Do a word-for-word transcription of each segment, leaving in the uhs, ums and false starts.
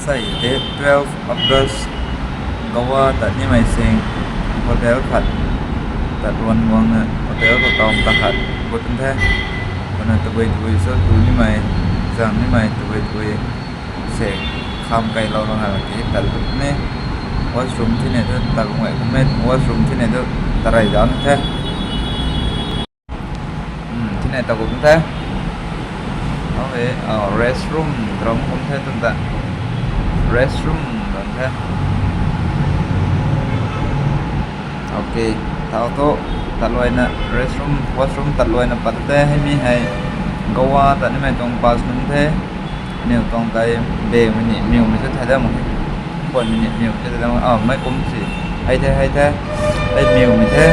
Sei date twelve August, Goa tat nimei sing hotel khat tat ruan guangna hotel khou taw ta khat gut the. Kumna tabui tabui so tu nimei, zang nimei tabui tabui se kham kai lou rang a ki tat gut ne. Washroom thine tu ta guang e kumme, washroom thine tu tarai dan the. Hmm, thine ta kum the. Okay, ah, restroom tram kum the tum ta. Restroom ram the. Okay, thau tu tatluaina restroom, washroom tatluaina pat the, hei mi hei Goa tat nimei tuang pass nunc the. Aniu tuang tei be mini miu mi se thay dam. Pon mini miu se thay dam. Ah, mei kum si. Hei the, hei the. Hei miu mi the.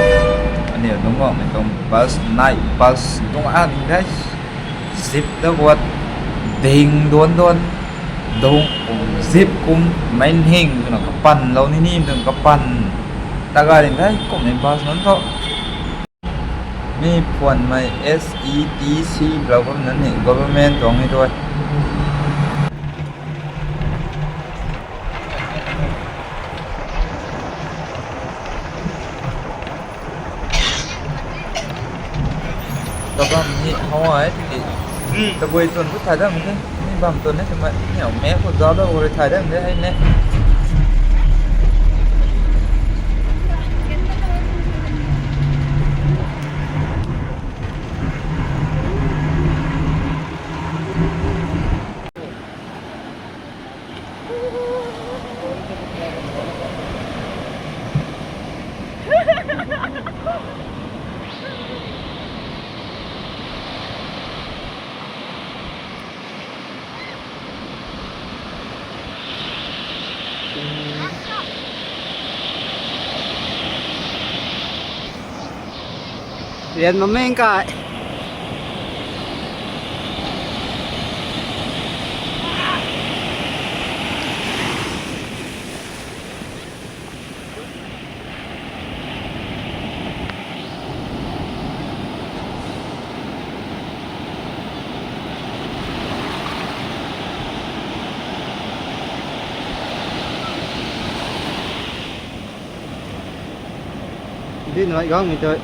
Aniu tuang guangmei tuang pass, night pass tuang a ning the. Zip da guat ding duan duan. Dung kum zip kum mei hing twna kapan lou ni ni twna kapan. Taga ning the kum ni pass nunc thu. Mi phuanmei S E T C blau bam nan ni government tuang ni tu e. Kabam ni how e tiki. Tabui tun tu thay dam the. Ni bam tun e twmei. Ni map khou zauc da khou rui thay dam the hei ne. Rian mameng kai. Di nai gang mi tei.